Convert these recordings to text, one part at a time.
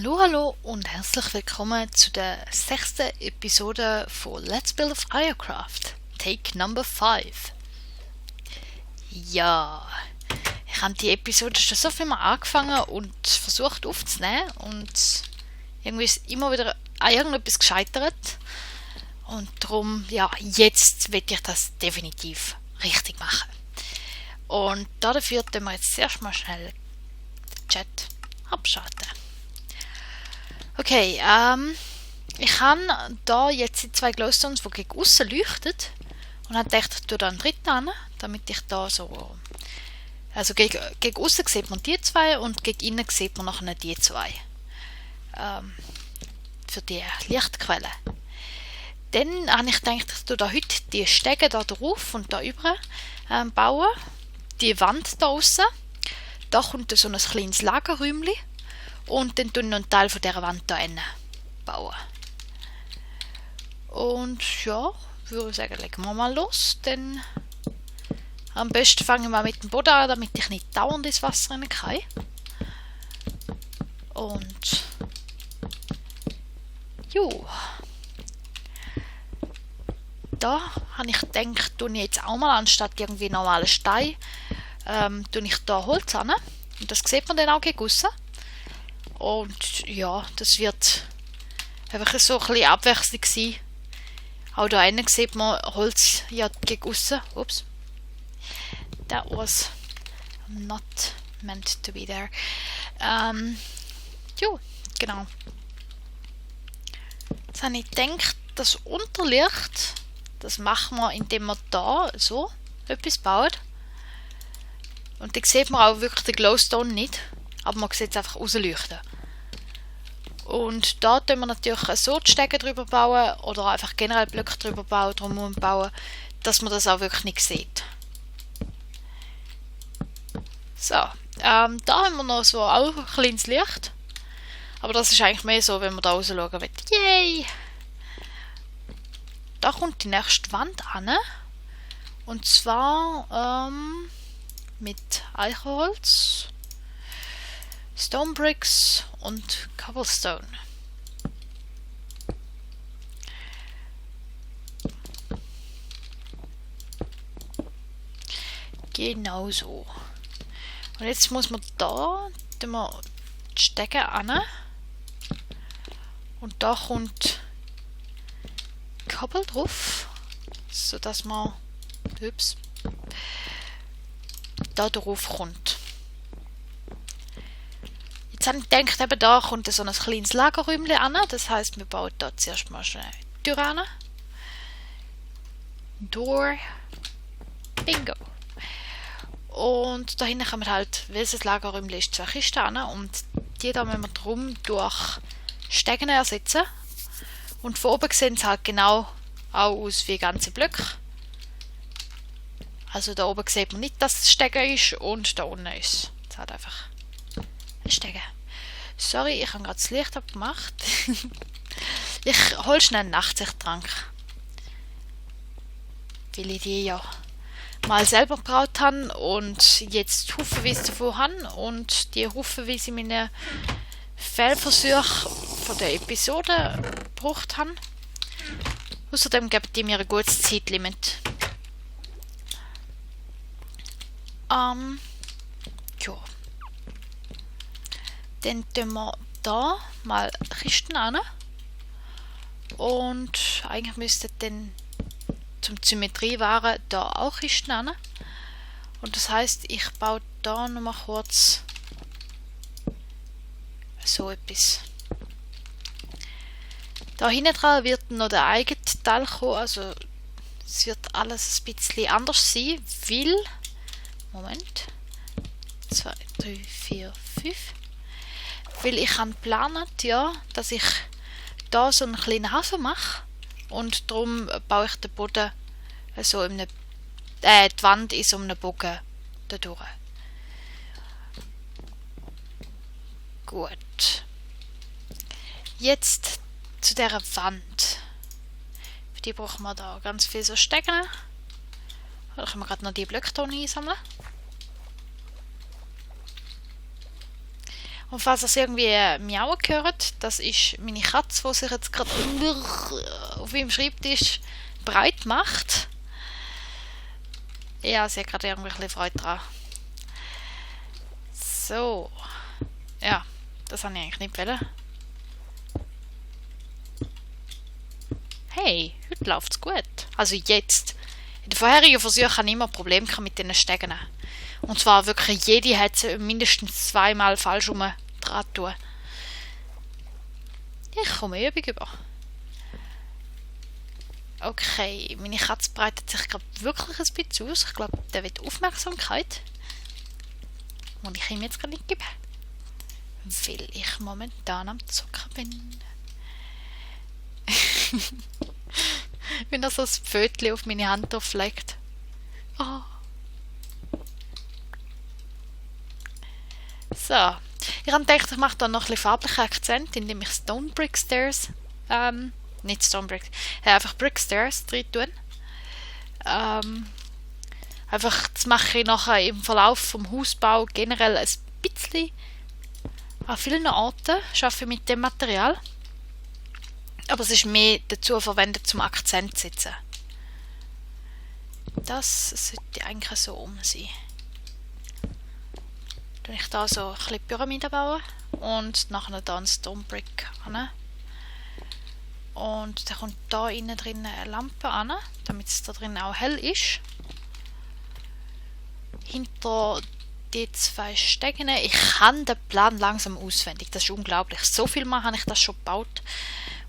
Hallo, hallo und herzlich willkommen zu der 6. Episode von Let's Build of Firecraft, Take Number 5. Ja, ich habe die Episode schon so viel mal angefangen und versucht aufzunehmen und irgendwie ist immer wieder an irgendetwas gescheitert. Und darum, ja, jetzt will ich das definitiv richtig machen. Und dafür tun wir jetzt zuerst mal schnell den Chat abschalten. Okay, ich habe da jetzt die 2 Glowstones, die gegen aussen leuchten. Und habe gedacht, ich tue da einen dritten an, damit ich da so... Also gegen aussen sieht man die 2 und gegen innen sieht man nachher die 2. Für die Lichtquelle. Dann habe ich gedacht, ich tue da heute die Stege da drauf und da über bauen. Die Wand da aussen. Da kommt so ein kleines Lagerräumchen. Und dann tun wir noch einen Teil von dieser Wand hier bauen. Und ja, würde ich sagen, legen wir mal los. Dann am besten fangen wir mit dem Boden an, damit ich nicht dauernd ins Wasser reingehe. Und jo. Da habe ich gedacht, tue ich jetzt auch mal anstatt irgendwie normalen Stein, tue ich da Holz an. Und das sieht man dann auch gegen aussen. Und ja, das wird einfach so ein bisschen Abwechslung sein. Auch da innen sieht man Holz ja gegen aussen. Ups. That was not meant to be there. Ja, genau. Jetzt habe ich gedacht, das Unterlicht, das machen wir, indem wir da so etwas bauen. Und da sieht man auch wirklich den Glowstone nicht. Aber man sieht es einfach rausleuchten. Und da tun wir natürlich so die Stege drüber bauen oder einfach generell Blöcke drüber bauen, drumherum bauen, dass man das auch wirklich nicht sieht. So, da haben wir noch so auch ein kleines Licht. Aber das ist eigentlich mehr so, wenn man da raus schauen will. Yay! Da kommt die nächste Wand an. Und zwar mit Eichenholz, Stone Bricks und Cobblestone. Genau so. Und jetzt muss man da die Stege an. Und da kommt Cobble drauf, sodass man da drauf kommt. Jetzt habe ich gedacht, eben da kommt so ein kleines Lagerräumchen an. Das heisst, wir bauen da zuerst mal schnell die Tür an. Door. Bingo. Und da hinten kommen halt, weil es ein Lagerräumchen ist, 2 Kisten an. Und die da müssen wir drum durch Stegen ersetzen. Und von oben sehen sie halt genau auch aus wie ganze Blöcke. Also da oben sieht man nicht, dass es Stege ist und da unten ist es halt einfach ein Stege. Sorry, ich habe gerade das Licht abgemacht. Ich hole schnell einen Nachtsichttrank. Weil ich die ja mal selber gebraut habe und jetzt haufenweise davon habe und die haufenweise meine Fehlversuche von der Episode gebraucht haben. Außerdem geben die mir ein gutes Zeitlimit. Ja. Dann tun wir da mal Kisten an. Und eigentlich müssten dann zum Symmetrie wahren da auch Kisten an. Und das heisst, ich baue da nochmal kurz so etwas. Da hinten dran wird noch der eigene Teil kommen, also es wird alles ein bisschen anders sein, weil, Moment, 2, 3, 4, 5, weil ich habe geplant, ja, dass ich da so einen kleinen Hafen mache und darum baue ich den Boden so die Wand in so einem Bogen da durch. Gut. Jetzt zu dieser Wand. Für die brauchen wir da ganz viel so Stegen. Da können wir gerade noch die Blöcke hier einsammeln. Und falls ihr es irgendwie miauen hört, das ist meine Katze, die sich jetzt gerade auf meinem Schreibtisch breit macht. Ja, sie hat gerade irgendwie ein bisschen Freude dran. So. Ja, das habe ich eigentlich nicht wollen. Hey, heute läuft es gut. Also jetzt. In den vorherigen Versuchen hatte ich immer Probleme mit diesen Stegen. Und zwar wirklich jede hat sie mindestens zweimal falsch rum dran tun. Ich komme Übung über. Okay, meine Katze breitet sich gerade wirklich ein bisschen aus. Ich glaube, der will Aufmerksamkeit. Und ich ihm jetzt gar nicht geben. Weil ich momentan am Zocken bin. Wenn er so ein Pfötchen auf meine Hand auflegt. Oh. So. Ich habe gedacht, ich mache da noch ein bisschen farbliche Akzente, indem ich Stone Brick Stairs, nicht Stone Brick, einfach Brick Stairs drin tue. Einfach, das mache ich nachher im Verlauf vom Hausbau generell ein bisschen an vielen Orten, arbeite mit dem Material. Aber es ist mehr dazu verwendet, zum Akzent zu setzen. Das sollte eigentlich so sein. Dann ich da so ein bisschen Pyramide bauen und nachher da ein Stone Brick an. Und dann kommt da innen drin eine Lampe an, damit es da drin auch hell ist. Hinter die zwei Stegen. Ich kann den Plan langsam auswendig. Das ist unglaublich. So viel Mal habe ich das schon gebaut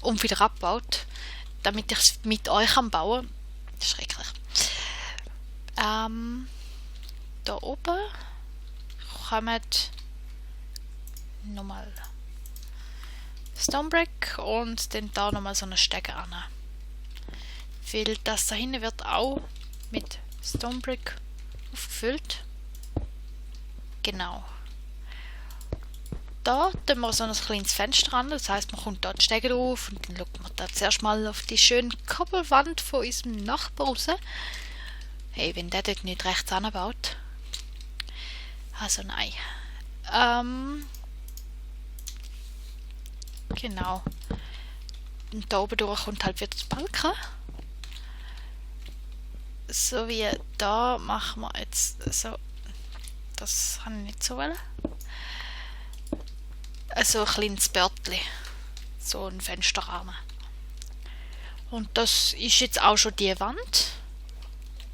und wieder abgebaut, damit ich es mit euch bauen kann. Das ist schrecklich. Da oben kommen nochmal Stone Brick und dann da nochmal so eine Stege an. Weil das da hinten wird auch mit Stone Brick aufgefüllt. Genau. Da tun wir so ein kleines Fenster an, das heisst, man kommt da die Stege drauf und dann schaut man da zuerst mal auf die schöne Koppelwand von unserem Nachbar raus. Hey, wenn der dort nicht rechts anbaut. Also nein. Genau. Und da oben durch kommt halt wieder das Balken. So wie da machen wir jetzt so. Das habe ich nicht so wollen. Also ein kleines Börtchen. So ein Fensterrahmen. Und das ist jetzt auch schon die Wand.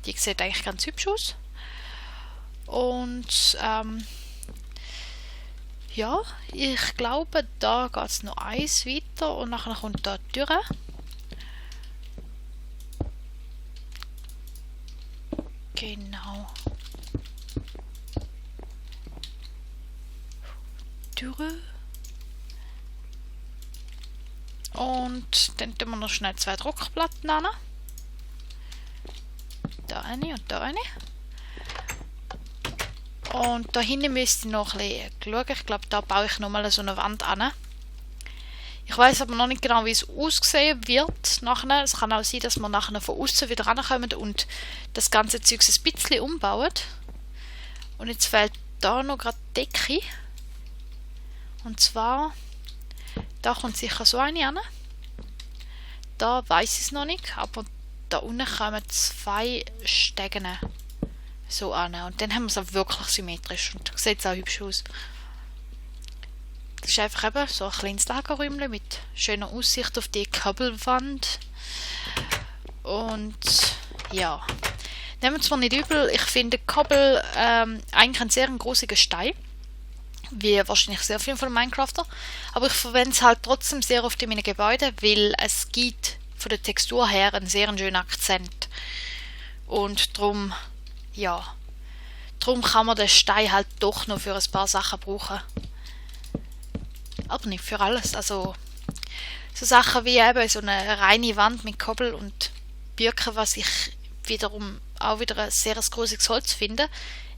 Die sieht eigentlich ganz hübsch aus. Und ja, ich glaube, da geht es noch eins weiter und nachher kommt da die Tür. Genau. Türe. Und dann tun wir noch schnell zwei Druckplatten an. Da eine und da eine. Und da hinten müsste ich noch ein bisschen schauen. Ich glaube, da baue ich nochmal so eine Wand an. Ich weiß aber noch nicht genau, wie es aussehen wird nachher. Es kann auch sein, dass wir nachher von außen wieder rankommen und das ganze Zeug ein bisschen umbauen. Und jetzt fehlt da noch gerade die Decke. Und zwar, da kommt sicher so eine an. Da weiß ich es noch nicht, aber da unten kommen zwei Stegen so an. Und dann haben wir es auch wirklich symmetrisch und da sieht es auch hübsch aus. Das ist einfach eben so ein kleines Lagerräumchen mit schöner Aussicht auf die Kabelwand. Und ja, nehmen wir es mir nicht übel, ich finde Kabel eigentlich ein sehr grosser Stein. Wie wahrscheinlich sehr viel von Minecrafter. Aber ich verwende es halt trotzdem sehr oft in meinen Gebäuden, weil es gibt von der Textur her einen sehr schönen Akzent. Und darum, ja, darum kann man den Stein halt doch noch für ein paar Sachen brauchen. Aber nicht für alles. Also so Sachen wie eben so eine reine Wand mit Kabel und Birken, was ich wiederum auch wieder ein sehr grosses Holz finde.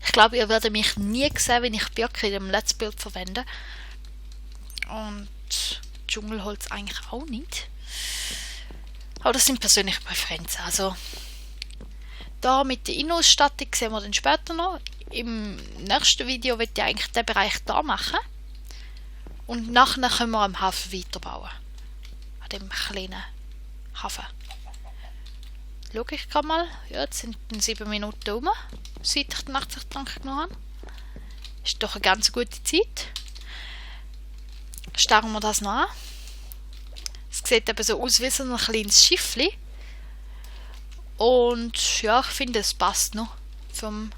Ich glaube, ihr werdet mich nie sehen, wenn ich Birke in dem Let's Build verwende. Und Dschungelholz eigentlich auch nicht. Aber das sind persönliche Präferenzen. Also, da mit der Innenausstattung sehen wir dann später noch. Im nächsten Video werde ich eigentlich den Bereich da machen. Und nachher können wir am Hafen weiterbauen. An dem kleinen Hafen. Schau ich gerade mal. Ja, jetzt sind 7 Minuten um, seit ich den Nachtsichttank genommen habe. Ist doch eine ganz gute Zeit. Starren wir das noch an. Es sieht eben so aus wie so ein kleines Schiffli. Und ja, ich finde, es passt noch vom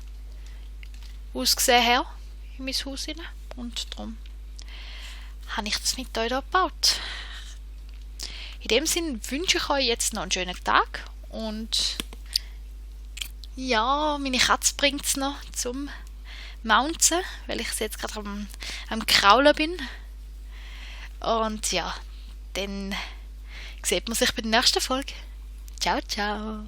Aussehen her in mein Haus rein. Und darum habe ich das mit euch hier gebaut. In dem Sinne wünsche ich euch jetzt noch einen schönen Tag. Und ja, meine Katze bringt es noch zum Mounten, weil ich jetzt gerade am Kraulen bin. Und ja, dann sieht man sich bei der nächsten Folge. Ciao, ciao.